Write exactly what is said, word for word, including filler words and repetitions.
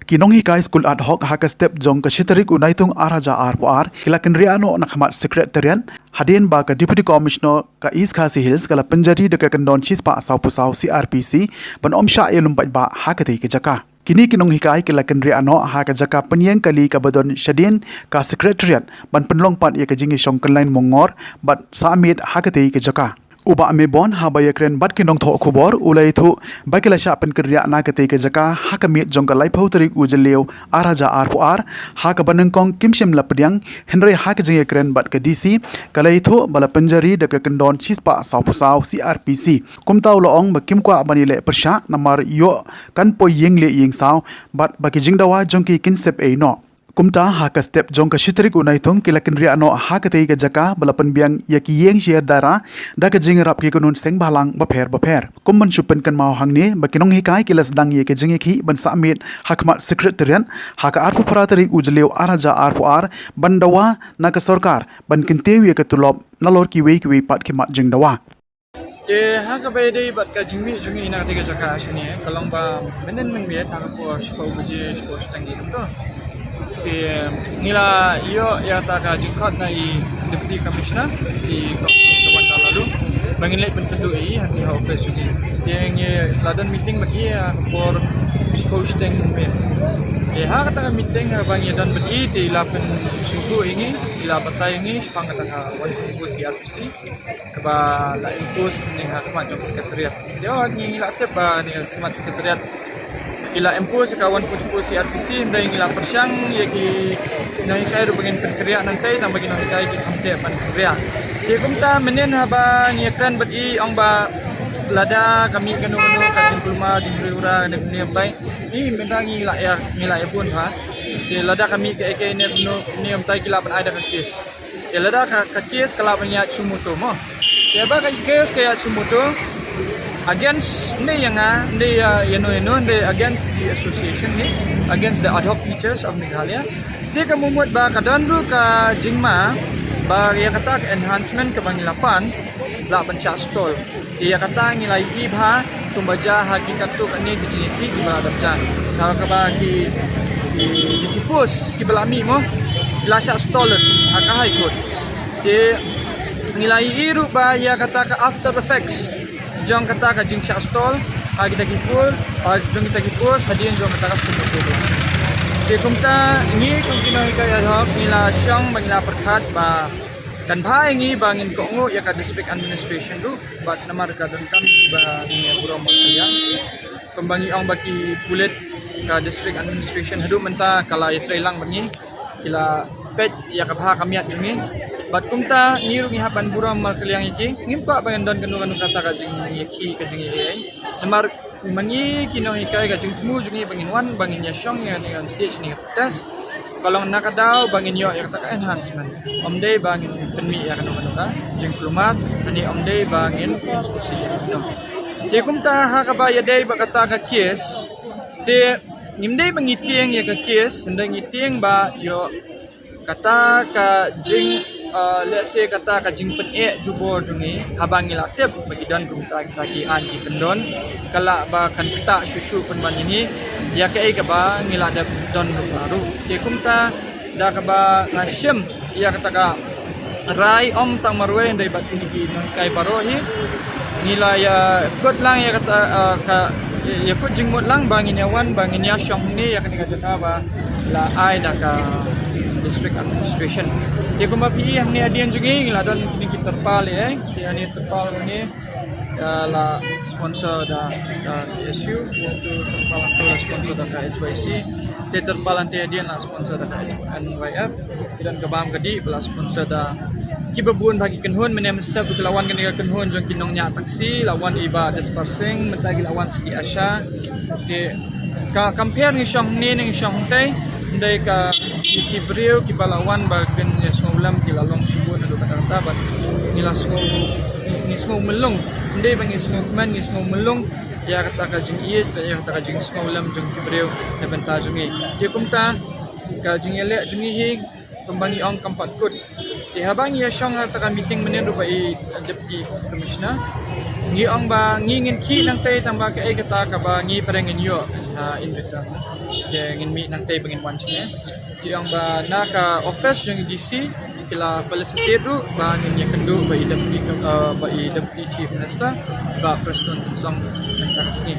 Ki nonghikai skul ad hoc ha ka step jong ka shi tarik u Naitung ar hajar arphew ar ki la kynriah noh na khmat Secretariat hadien ba ka Deputy Commissioner ka East Khasi Hills ka la pynjari da ka kyndon shispah sawphew saw C R P C ban ym shah ïalum paidbah ha katei ka jaka. Kine ki nonghikai ki la kynriah noh ha ka jaka pynïeng kali kaba don shadien ka Secretariat ban pynlong pat ïa ka jingïashong kynlaiñ mongor bad sah miet ha katei ka jaka. U Bah Mebon haba ïakren bad ki nongthoh khubor u la ïathuh ba ki la shah pynkynriah na katei ka jaka ha ka miet jong ka laiphew tarik u Jylliew ar hajar arphew ar, ha kaba nyngkong kim shym la pdiang, hynrei ha ka jingïakren bad ka D C ka la ïathuh ba la pynjari da ka kyndon shispah sawphew saw C R P C. Kumta u la ong ba kim kwah ban ïaleh pyrshah namar ïoh kan poi ïing lieh ïing saw bad ba ki jingdawa jong ki kin sep ei noh. Kumta ha ka step jong ka shi tarik u Naitung ki la kynriah noh ha katei ka jaka ba la pynbiang ïa ki ïing sher dara da ka jingïarap ki kynhun seng bhalang bapher bapher. Kum ban shu pynkynmaw hangne ba ki nonghikai ki la sdang ïa ka jingïakhih ban sah miet ha khmat Secretariat ha ka arphew phra tarik u Jylliew ar hajar arphew ar ban dawa na ka sorkar ban kyntiew ïa ka tulop nalor kiwei kiwei pat ki mat jingdawa. Te ha kaba ïadei bad ka jingmih jong ngi na katei ka jaka shane ka long ba mynnin mynmiet ha ka por shiphew baje shiphew shiteng kumto. Te ngi la ïoh ïa kata ka jingkhot na i Deputy Commissioner i Kong Tawanda Laloo ba ngin leit pynkynduh ïa i hangtei ha office jong i. Te ngi la don meeting bad i ha ka por shiphew shiteng mynmiet. Te ha kata ka meeting haba ngi don bad i te i la pynsngewthuh ïa ngi, i la batai ïa ngi shaphang kata ka one forty-four C R P C kaba la impose ne ha khmat jong ka Secretariat. Te oh ngi la tip ba ne ha khmat Secretariat ki la impose ka one forty-four C R P C, hynrei ngi la pyrshang ïa ki nonghikai ruh ba ngin pynkynriah nangtei tang ba ki nonghikai ki kham tip ban kynriah. Te kumta mynnin haba ngi ïakren bad i ong ba lada ka mih kano kano ka jingkulmar jingriewra ne kumne kumtai, i mynta ngi la ïa ngi la ïa bun ha. Te lada ka mih kaei kaei ne kumno kumne kumtai ki lah ban ai da ka case. Te lada ka, ka case ka lah ban ïaid suo motu mo. Te ba ka case ka ïaid suo motu against ne ïa nga ne ïa ïa no ïa no ne against the association ne against the ad hoc teachers of Meghalaya. Te ka mut ba ka don ruh ka jingma ba ïa kata ka enhancement kaba ngi la pan lah ban shah stall. Ïa kata ngi la ïohi bha kumba jia ha ki katto katne ki jingïakhih kiba la dep jia. Kaba kaba ki ki ki post kiba la mih mo ki la shah stall ha ka High Court. Te ngi la ïohi ruh ba ïa kata ka after effects jong kata ka jingshah stall ha kita ki post, ha jong kita ki post hadien jong kata ka suo motu. Te kumta ngi kum ki nonghikai ad hoc ngi la shong ba ngi la pyrkhat ba kan bha ïa ngi ba ngin kohnguh ïa ka district administration ruh. Bad namar ka donkam ba ngi ïa burom markylliang. Kumba ngi ong ba ki pulit ka district administration haduh mynta ka la ïatrei lang bad ngi. Ki la peit ïa ka bha ka miat jong ngi. Bad kumta ngi ruh ngi hap ban burom markylliang ïa ki. Ngim kwah ba ngan don kano kano kata ka jingïakhih ka jingïaei. Namar ma ngi ki nonghikai ka jingthmu jong ngi ba ngin wan ba ngin ïa shong ïa kane ka stage ne ka protest. Ka long na ka daw ba ngin ïoh ïa kata ka enhancement. Ym dei ba ngin pynmih ïa kano kano ka jingkulmar, ani ym dei ba ngin pynskhem ïa kano. Te kumta ha kaba ïadei bad kata ka case, te ngim dei ba ngi tieng ïa ka case, hynrei ngi tieng ba ïoh kata ka jing, uh, let's say kata ka jingpyneh jubor jong ngi, haba ngi la tip ba ki don kumta kita ki aiñ ki kyndon, ka lah ba kan ktah shuh shuh pynban ïa ngi ïa kaei kaba ngi la dep don ruh. Te kumta da kaba nga shem ïa kata ka rai ym tang marwei hynrei bad kine ki nonghikai baroh hi. Ngi la ïa kut lang ïa kata, ah, ka ïa kut jingmut lang ba ngin ïa wan ba ngin ïa shong hangne ïa kane ka jaka ba la ai da ka district administration. Te kumba phi i hangne hadien jong ngi ngi la don kine ki terpal ïa, te ïa ne terpal hangne. Ïa la sponsor da ka K S U, ïa tu terpal tu la sponsor da ka H Y C, te terpal ante hadien la sponsor da ka N Y F, ki don ka bam ka dih ba la sponsor da kiba bun bha ki kynhun, mynne mynstep ki la wan kane ka kynhun jong ki nongñiah taxi, la wan i Bah Desper Singh, mynta ki la wan sa ki ASHA, te ka compare ngi shong hangne ne ngi shong hangtei, hynrei ka ki, ki briew kiba la wan ba kin ïa sngewlem ki la long shibun haduh katta katta bad ngi la sngew, ngi, ngi sngew mylung, ym dei ba ngi sngewkmen, ngi sngew mylung ïa kata ka jingïeit bad ïa kata ka jingsngewlem jong ki briew na bynta jong ngi. Te kumta ka jingïaleh jong ngi hi kumba ngi ong kam pat kut. Te haba ngi ïa shong ha kata ka meeting mynnin ruh bad i Deputy Commissioner, ngi ong ba ngi ngin khih nangtei tang ba kaei kata kaba ngi para ngin ïoh, ah, in return. Te ngin mih nangtei ba ngin wan sha ngi. Te ong ba na ka office jong i D C ki la felicitate ruh ba ngin ïa kynduh bad i Deputy, ah, bad i Deputy Chief Minister bad Prestone Tynsong mynta ka sngi.